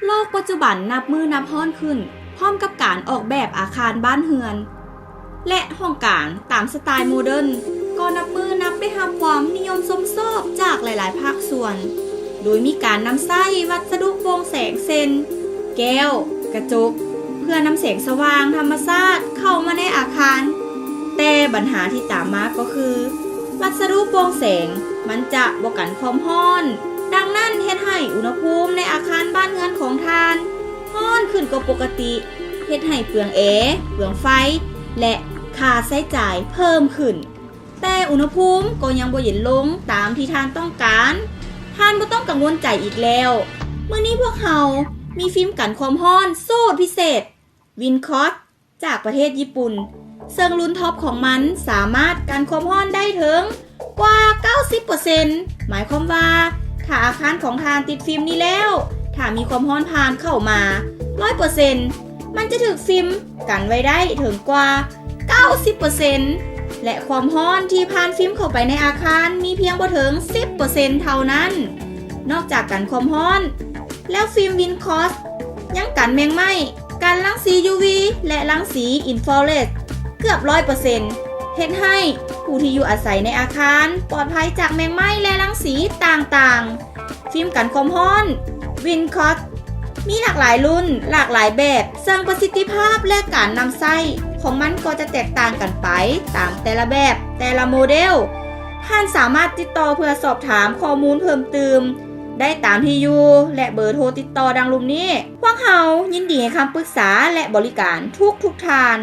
ໂລກປັດຈຸບັນນັບມື້ນັບຮ້ອນຂຶ້ນ ພ້ອມກັບການອອກແບບອາຄານບ້ານເຮືອນ ແລະ ຫ້ອງການຕາມສະໄຕໂມເດີນ ກໍນັບມື້ນັບໄດ້ຮັບຄວາມນິຍົມຊົມຊອບຈາກຫຼາຍໆພາກສ່ວນ, ໂດຍມີການນຳໃຊ້ວັດສະດຸໂປ່ງແສງເຊັ່ນ ແກ້ວ, ກະຈົກ ເພື່ອນຳແສງສະຫວ່າງທຳມະຊາດເຂົ້າມາໃນອາຄານ. ແຕ່ບັນຫາທີ່ຕາມມາກໍຄື ວັດສະດຸໂປ່ງແສງມັນຈະບໍ່ກັນຄວາມຮ້ອນ, ດັ່ງນັ້ນເຮັດໃຫ້ອຸນຫະພູມໃນອາຄານບ້ານເຮືອນຂອງທ່ານຮ້ອນຂຶ້ນກວ່າປົກກະຕິ, ເຮັດໃຫ້ເປືອງແອ, ເປືອງໄຟ ແລະ ຄ່າໃຊ້ຈ່າຍເພີ່ມຂຶ້ນ. ແຕ່ອຸນຫະພູມກໍຍັງບໍ່ເຢັນລົງຕາມທີ່ທ່ານຕ້ອງການ. ທ່ານບໍ່ຕ້ອງກັງວົນໃຈອີກແລ້ວ. ມື້ນີ້ພວກເຮົາມີຟິມກັນຄວາມຮ້ອນສູດພິເສດ Wincos ຈາກປະເທດຍີ່ປຸ່ນ, ເຊິ່ງລຸ້ນທັອບຂອງມັນສາມາດກັນຄວາມຮ້ອນໄດ້ເຖິງກວ່າເກົ້າສິບເປີເຊັນ. ໝາຍຄວາມວ່າ ຖ້າອາຄານຂອງທ່ານຕິດຟິມນີ້ແລ້ວ, ຖ້າມີຄວາມຮ້ອນຜ່ານເຂົ້າມາຮ້ອຍເປີເຊັນ, ມັນຈະຖືກຟິມກັນໄວ້ໄດ້ເຖິງກວ່າເກົ້າສິບເປີເຊັນ ແລະ ຄວາມຮ້ອນທີ່ຜ່ານຟິມເຂົ້າໄປໃນອາຄານມີພຽງບໍ່ເຖິງສິບເປີເຊັນເທົ່ານັ້ນ. ນອກຈາກກັນຄວາມຮ້ອນແລ້ວ, ຟິມ Wincos ຍັງກັນແມງໄມ້, ກັນລັງສີ UV ແລະ ລັງສີ infrared ເກືອບຮ້ອຍເປີເຊັນ, ເຮັດໃຫ້ຜູ້ທີ່ຢູ່ອາໄສໃນອາຄານປອດໄພຈາກແມງໄມ້ ແລະ ລັງສີຕ່າງໆ. ຟິມກັນຄວາມຮ້ອນ Wincos ມີຫຼາກຫຼາຍລຸ້ນ, ຫຼາກຫຼາຍແບບ, ເຊິ່ງປະສິດທິພາບ ແລະ ການນຳໃຊ້ຂອງມັນກໍຈະແຕກຕ່າງກັນໄປຕາມແຕ່ລະແບບ, ແຕ່ລະໂມເດລ. ທ່ານສາມາດຕິດຕໍ່ເພື່ອສອບຖາມຂໍ້ມູນເພີ່ມຕື່ມໄດ້ຕາມທີ່ຢູ່ ແລະ ເບີໂທຕິດຕໍ່ດັ່ງລຸ່ມນີ້. ພວກເຮົາຍິນດີໃຫ້ຄຳປຶກສາ ແລະ ບໍລິການທຸກໆທ່ານ.